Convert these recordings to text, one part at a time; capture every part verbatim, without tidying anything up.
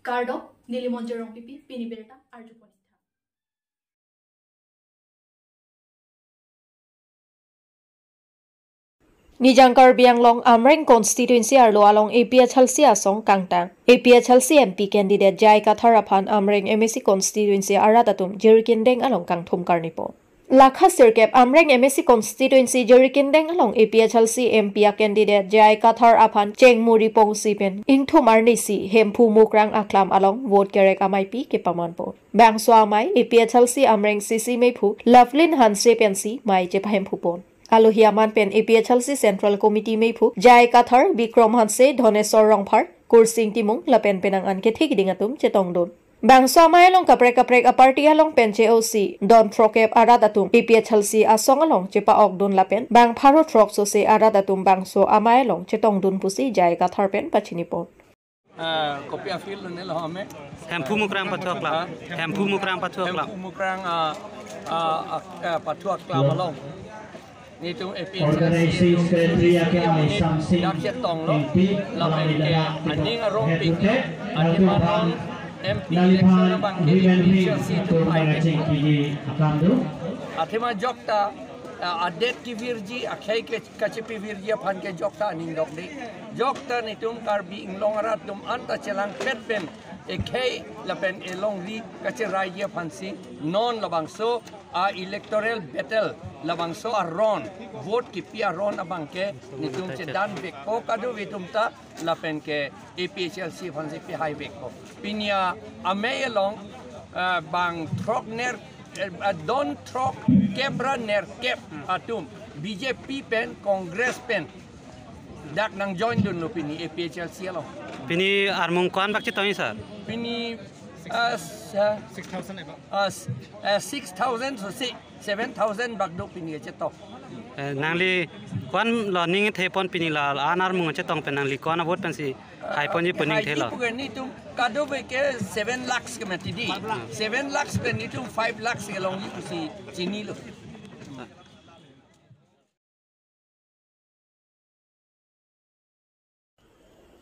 Kardom, neli Monjir Rongpipi, pini birta arjuponitha. Nijang Karbi Anglong Amreng constituency arlo along A P H L C asong kangtang. A P H L C M P candidate J I Kathar aphan Amreng M A C constituency arat atum Jirikindeng along kangthum karnipo. Lakha sirkep Amreng M A C constituency Jirikindeng along A P H L C M P a candidate J I Kathar aphan chengmuri pongsi pen ingthum arnisi Hemphu Mukrang aklam along vote kerek ameipi kepamanpo. Bangso amei A P H L C Amreng C C meiphu Lovelyn Hanse pensi mei chepahemphupon. Alohi aman pen A P H L C Central Committee meiphu J I Kathar, Bikrom Hanse, Dhoneswar Rongphar, Kursing Timung lapen penang an kethe kiding atum chetongdun. Bangso amei along kaprek kaprek a party along pen che-osi don throkep arat atum A P H L C asong along chepa-okdun lapen bang pharo throk sose arat atum bangso amei along chetongdun pusi J I Kathar pen pachinipon. Ah, kopi a-field lo ne lo hame? Hemphu Mukrang pathu aklam. Ha? Hemphu Mukrang pathu aklam. Hemphu Mukrang, ah, ah, ah, ah, pathu aklam along. Netum A P H L C organizing secretary ake Aisam Singh dak chetonglo, Ingti, lapen ke aning arong head pik, to head, aning lalu aron bang M P election naliphan abang ke women wing A P H L C atum pai mengaceng pik. Kini akandu. Athema jokta, ah, adet kevirji, akhei ke kachepivirji aphan ke jokta aning dokde. Jokta netum Karbi Anglong arat atum anta chelangpet pen ekhei lapen elongri kacheraiji aphansi non labangso a-electoral battle labangso aron, vote kipi aron abang ke netum chedan vekpo kadokave atum ta lapen ke A P H L C aphansi pehai vekpo. Pini a-amei along, ah, bang throk ner, eh, ah, don throkkep ra nerkep atum B J P pen Congress pen dak nang join dunlo pini A P H L C along. Pini armung ko-an bak chetong sir? Pini, ah, s-, ah, six thousand above. Ah, s-, ah, six thousand sose seven thousand bak do pini chetong. Eh, nangli ko-an lo ning thepon pini la an armung chetong pen nangli ko-an a-vote pensi haiponji pu ning thelo? Haiponji pu ke netum kadokave ke seven lakhs ke mati di. Five lakhs. Seven lakhs pen netum five lakhs ke longji pusi chinilo.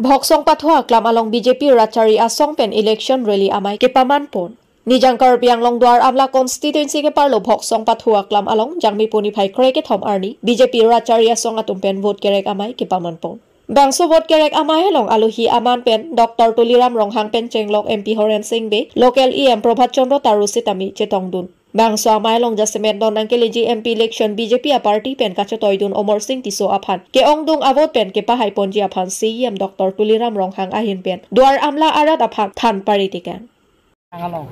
Bhoksong pathu aklam along B J P rat chari asong pen election rally amei kepamanpon. Nijang Karbi Anglong Duar Amla constituency keparlo Bhoksong pathu aklam along Jangmi puni phai kre kethom arni B J P rat chari asong atum pen vote kerek amei kepamanpon. Bangso vote kerek amei along alohi aman pen Doctor Tuliram Ronghang pen chenglok M P Horen Sing Bey, local E M Prabhat Chandra Taru sitame chetongdun. Bangso amei along jasemet non nangkeleji M P election B J P a party pen kachetoidun Omor Sing Tisso aphan ke-ongdung a-vote pen kepahaiponji aphan C E M Doctor Tuliram Ronghang ahin pen Duar Amla arat aphan than paritikang. Along.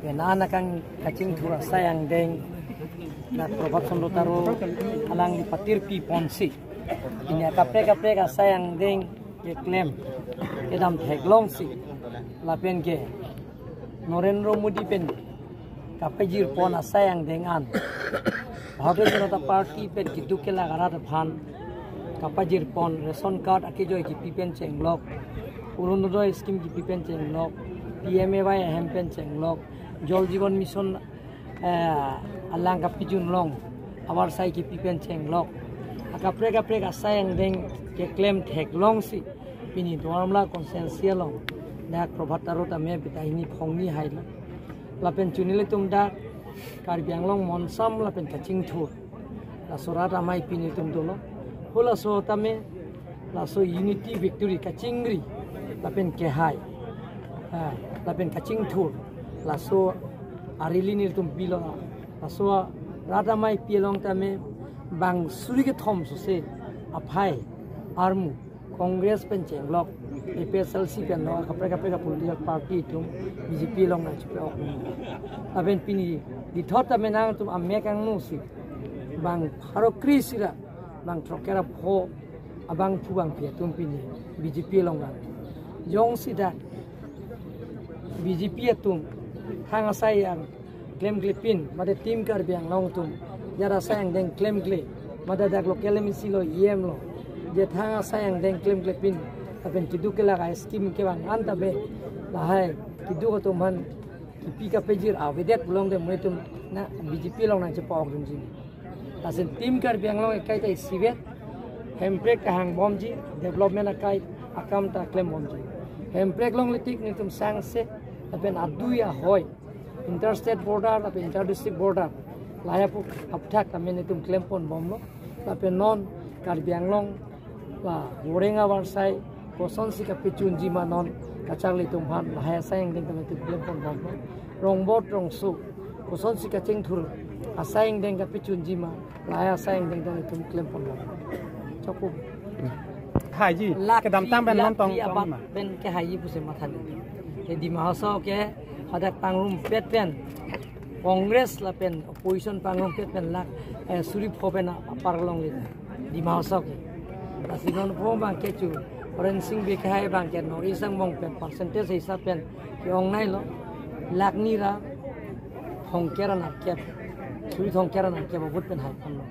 Pen an akang kachingthur asai angdeng na Prabhat Chandra Taru alangli patirpi ponsi. Pini akaprek kaprek asai angdeng keklem kedam theklongsi lapen ke Narendra Modi pen kapajirpon asai angdeng an Bharatiya Janata Party pen keduk kelak arat aphan kapajirpon, ration card akejoi kipi pen chenglok, Orunodoi scheme kipi pen chenglok, P M A Y ahem pen chenglok, Jal Jeevan Mission, eh, alang kapijun long, abar sai kipi pen chenglok. Akaprek kaprek asai angdeng keklem theklongsi pini Duar Amla constituency along dak Prabhat Taru tame bita hini phongni hailo. Lapen chunile tum dak Karbi Anglong monsam lapen kachingthur laso rat amei pini tum dolo. Halaso tame laso unity victory kachingri lapen kehai, ah, lapen kachingthur laso a-rally nelitum bilo. Laso rat ameipi along tame bang suri kethom sose aphai armu Congress pen chenglok, A P H L C pen lo, kaprek kaprek political party atum B J P along nangchepa-ok. Lapen pini dithot tame nangtum amek angno si bang pharo kre-isi ra bang throkkep ra pho abangphu bangphi atum pini B J P along nang. Jongsi dak B J P atum thang asai ang klemklepin, mate Team Karbi Anglong atum jara asai angdeng klemkle, mate dak local M A C lo, E M lo, je thang asai angdeng klemklepin lapen keduk kelak a-scheme kevang an ta be lahai keduk atum aphan kipi kapejir avedet pulote mo itum na B J P along nangchepa-ok dunji. Lason Team Karbi Anglong akai ta isivet, Hemprek ta hangbomji, development akai akam ta klembomji. Hemprek longle tik netum sangse, lapen adui ahoi, interstate border, lapen interdistrict border, lahai aphuthak kami netum klempon bomlo, lapen non Karbi Anglong la Moreng avarsai kosonsi kapechunji ma non kacharli atum aphan lahai asai angdeng kami netum klempon bomlo. Rongbot rongso kosonsi kachingthur asai angdeng kapechunji ma lahai asai angdeng kami netum klempon bomlo. Chokpo. Hai ji, lakh kedamtang pen lakh non tong three tong abat ma. Pen kehaiji pusi matha nang. Ke Dima Hasao ke hadak pangrumpet pen Congress lapen opposition pangrumpet pen lakh, eh, suri pho pen apar longle Dima Hasao ke. Lasi non pho abang ke chu Horensing Bey kehai abang ke North East angbong pen percentage hisap pen ke-ong nailo, lakh ni ra thomkep ra nerkep, suri thomkep ra nerkep a-vote pen hai ponlo.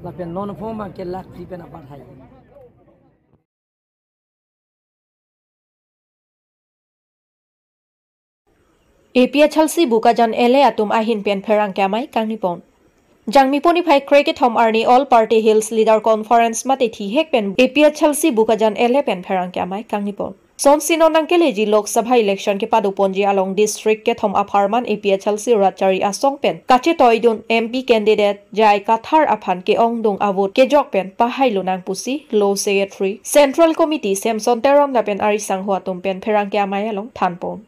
Lapen non pho abang ke lakh three pen abat hai. A P H L C Bokajan L A atum ahin pen pherangke amei kangni pon. Jangmi poni phai kre kethom arni All Party Hills Leader Conference mate thihek pen A P H L C Bokajan L A pen pherangke amei kangni pon. Sonsi non nangkeleji Lok Sabha election kepado ponji along district kethom apharman A P H L C rat chari asong pen kachetoidun M P candidate J I Kathar aphan ke-ongdung a-vote kejok pen pahai lonang pusi Law Secretary Central Committee Samson Teron lapen ari sangho atum pen pherangke amei along than pon.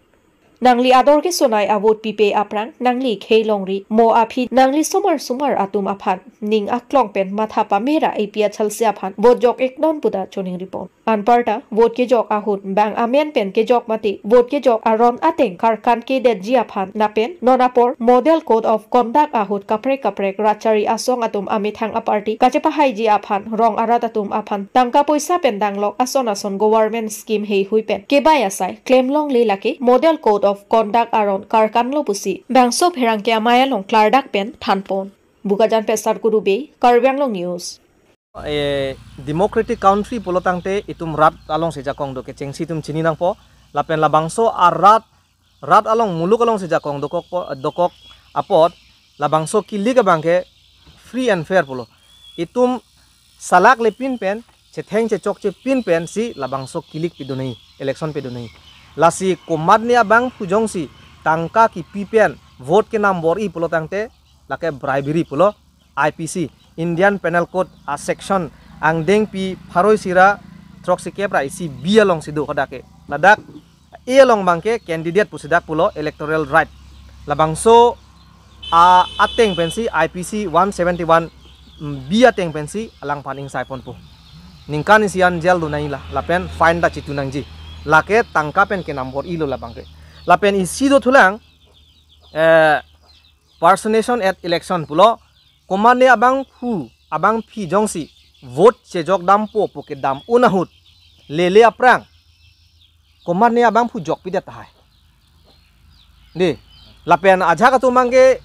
Nangli ador kesonai a-vote pipe aphrang nangli khei longri mo aphi nangli somar somar atum aphan ning aklong pen matha pame ra A P H L C aphan vote jok-ik non pu ta choningri pon. Anparta vote kejok ahut bang amen pen kejok mate vote kejok aron ateng karkan kedetji aphan lapen non apor Model Code of Conduct ahut kaprek kaprek rat chari asong atum amethang a-party kachepahaiji aphan rong arat atum aphan tangka poisa pen danglok ason ason government scheme heihui pen kebai asai klem longle, lake Model Code of Conduct aron karkan lo pusi bangso pherangke amei along klardak pen than pon. Bokajan pen Sarku Dubey, Karbi Anglong News. Eh, democratic country pulo tangte itum rat alongsi jakong do kechengsi itum chini nangpo. Lapen labangso arat, rat along muluk alongsi jakong dokok po, dokok apot labangso kilik abang ke free and fair pulo. Itum salak le pin pen, chetheng chechokche pin pensi labangso kilik pidunai, election pidunai. Lasi komatne abangphu jongsi tangka kipi pen vote kenam bor-i pulo tangte lake bribery pulo. I P C, Indian Penal Code a-section angdengpi pharo isi ra throksikep ra isi B alongsi do hadak ke. Ladak A along abang ke candidate pusi dak pulo, electoral right. Labangso a ateng pensi I P C one seventy-one, mm, B ateng pensi alangphan ingsai ponpo. Ningkan isi an jail dunai la, lapen fine ta chitu nangji. Lake tangka pen kenam bor-ilo labang ke. Lapen isi dothulang, eh, personation at election pulo, komatne abangphu, abangphi jongsi vote chejok dampo pu kedam un ahut, lele aphrang komatne abangphu jokpidet tahai. Dei, lapen ajahak atum abang ke,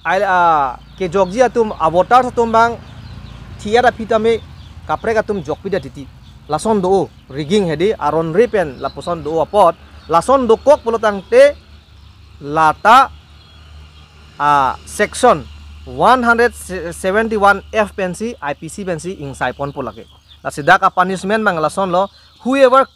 ai, ah, kejokji atum, a-voters atum abang thi-et aphi tame kaprek atum jokpidet titi. Lason do-o, rigging hedi, aron re pen lapuson do-o apot, lason dokok pulo tangte lata, ah, section one hundred seventy-one F pensi, I P C pensi ingsai ponpo lake. Lasi dak a-punishment abang lasonlo, whoever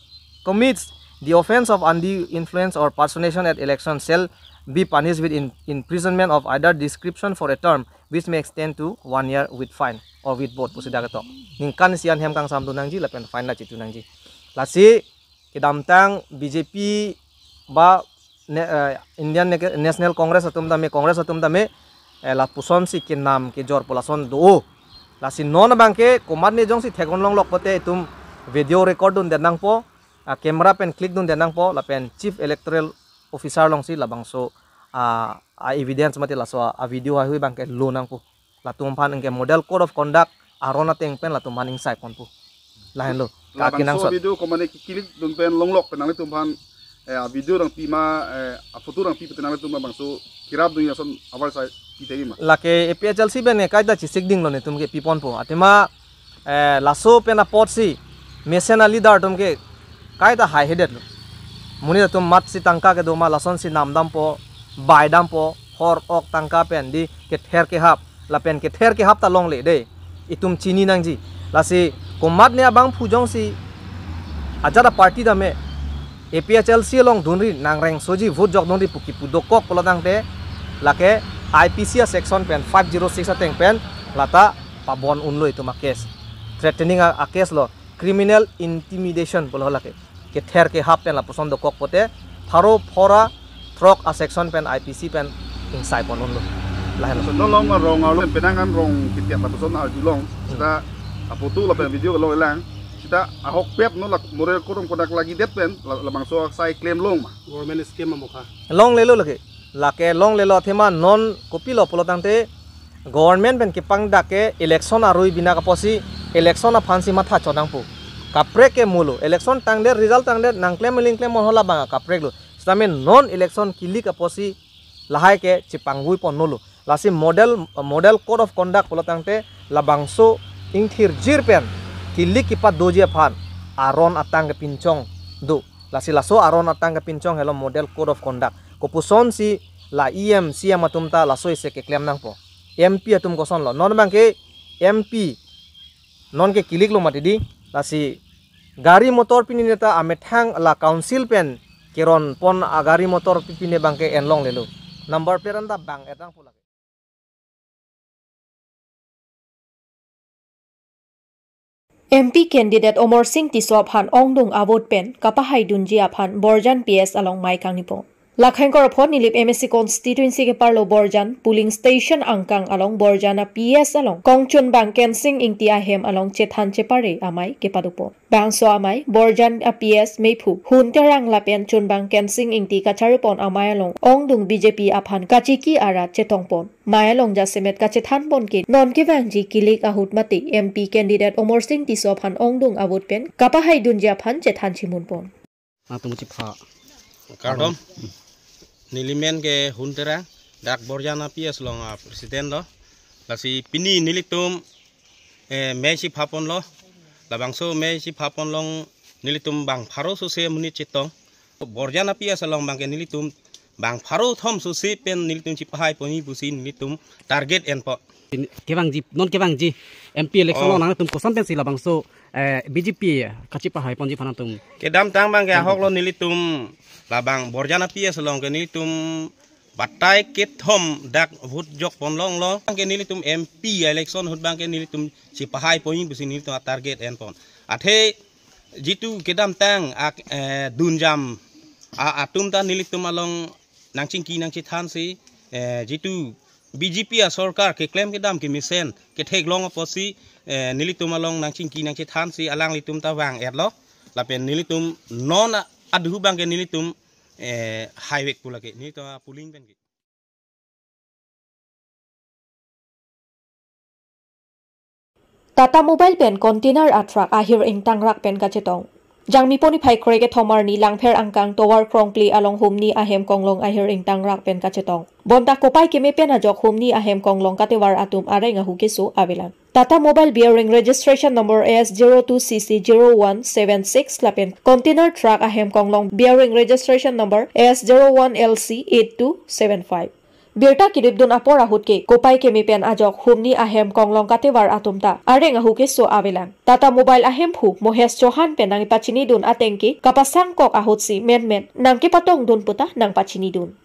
commits the offence of undue influence or personation at election shall be punished with in-, imprisonment of either description for a term which may extend to one year with fine or with both, pusi dak ketok. Ningkan isi an hem kangsam dun nangji lapen fine ta chitu nangji. Lasi kedamtang B J P ba ne-, eh, Indian Ne-, National Congress atum tame, Congress atum tame, eh, lapusonsi kenam kejor pu lason do-o. Lasi non abang ke komatne jongsi theklong longlok pote itum video record dundet nangpo, ah, camera pen click dundet nangpo, lapen Chief Electoral Officer alongsi labangso, ah, a-evidence mate laso a-video heihui abang ke lo nangpo. Latum aphan anke Model Code of Conduct aron ateng pen latum aphan ingsai ponpo. Lahenlo. Labangso kaki nang sot video komatne ki-click dun pen longlok pen nanglitum aphan, eh, a-video nangpi ma, eh, a-photo nangpi pute nanglitum labangso kirap dun ason avarsai pi tegi ma? Lake A P H L C pen ne kaita chesik dinglo netum ke pi ponpo. Athema, eh, laso pen apotsi mesen a-leader atum ke kaita haihedetlo. Monit atum matsi tangka kedo ma lasonsi nam dampo, bai dampo, hor ok tangka pen dei kether kehap, lapen kether kehap ta longle dei. Itum chini nangji. Lasi komatne abangphu jongsi ajat a-party tame A P H L C along dunri nangrengsoji vote jok dunri pu kipu dokok pulo tangte lake I P C a section pen five zero six ateng pen lata pabon unlo itum a case. Threatening a, a case lo, criminal intimidation pulo lake. Kether kehap pen lapuson dokok pote pharo phora throk a section pen I P C pen ingsai pon unlo. Lahelo. So, non along arong arlo penang an rong kitiak lapuson arjulong. Hmm. Seta apoto lapen video along elang. Seta ahokpet non la moral code of conduct lagi det pen la, labangso asai claim long ma. Government scheme amokha. Longlelo lake. Lake longlelo athema non kopilo pulo tangte government pen kepangdak ke election arui binak apotsi election aphansi matha chonangpo. Kaprek ke molo. Election tangdet, result tangdet, nangklem ilingklem mon hola bang a kaprek lo. Sitame non election kilik apotsi lahai ke chepangvui pon nolo. Lasi model, model code of conduct pulo tangte labangso ingthirjir pen kilik kipat doji aphan aron atang kepinchong do. Lasi laso aron atang kepinchong helo model code of conduct. Kopusonsi la E M, C M atum ta laso isi keklem nangpo. M P atum kosonlo. Non bangke M P non ke kilik lo mati di. Lasi gari motor pini neta amethang la council pen keron pon a gari motor pi pine bangke en longlelo. Number plate anta bang etang pulak. M P candidate Amarsing Tisso aphan ongdung a-vote pen kapahaidunji aphan Borjan P S along mei kangnipo. Lakhang Korapho Nilip M A C constituency keparlo Borjan polling station angkang along Borjan a P S along kongchunbang Kensing Ingti ahem along chethan chepare amei kepadopo. Bangso amei Borjan a P S meiphu Hun Terang lapen chunbang Kensing Ingti kacharipon amei along ongdung B J P aphan kachiki arat chetongpon. Mei along jasemet kachethanpon ke non kevangji kilik ahut mate M P candidate Amarsing Tisso aphan ongdung a-vote pen kapahaidunji aphan chethan chimunpon. Nangtum chipha. Kardom. Nelimen ke Hun Terang, dak Borjan a P S along a president lo. Lasi pini nelitum, eh, mei chiphaponlo. Labangso mei chiphapon along nelitum bang pharo sose amonit chetong. Borjan a P S along bangke nelitum bang pharo thom sose pen nelitum chipahaiponji pusi nelitum target enpo. Kevangji, non kevangji M P election Oh. along nangtum koson pensi labangso, eh, B J P kachipahaiponji aphan nangtum. Kedamtang bangke ahoklo nelitum labang Borjan a P S along ke nelitum batai kethom dak vote jokpon longlo. Bangke nelitum M P election ahut bangke nelitum chipahaiponji pusi nelitum a target enpon. Athe jitu kedamtang ak, eh, dunjam a, atum ta nelitum along nangchingki nangchethansi, eh, jitu B J P a sorkar keklem kedam kemesen ketheklong apotsi, eh, nelitum along nangchingki nangchethansi alanglitum ta vang-etlo. Lapen nelitum non a, adhu bangke nelitum, eh, haivek pu lake. Nelitum a polling pen ke. Tata Mobile pen container a truck ahir ingtangrak pen kachetong. Jangmi poni phai kre kethom arni Langpher angkang tovar Krongpli along humni ahem konglong ahir ingtangrak pen kachetong. Bonta kopai keme pen ajok humni ahem konglong katevar atum areng ahu keso avelang. Tata Mobile bearing registration number A S zero two C C zero one seven six lapen container truck ahem konglong bearing registration number A S zero one L C eight two seven five. Birta kidipdun apor ahut ke kopai keme pen ajok humni ahem konglong katevar atum ta areng ahu keso avelang. Tata Mobile ahemphu Mohesh Chauhan pen nangpachinidun ateng ke kapasangkok ahutsi menmen nangkepatongdun puta nangpachinidun.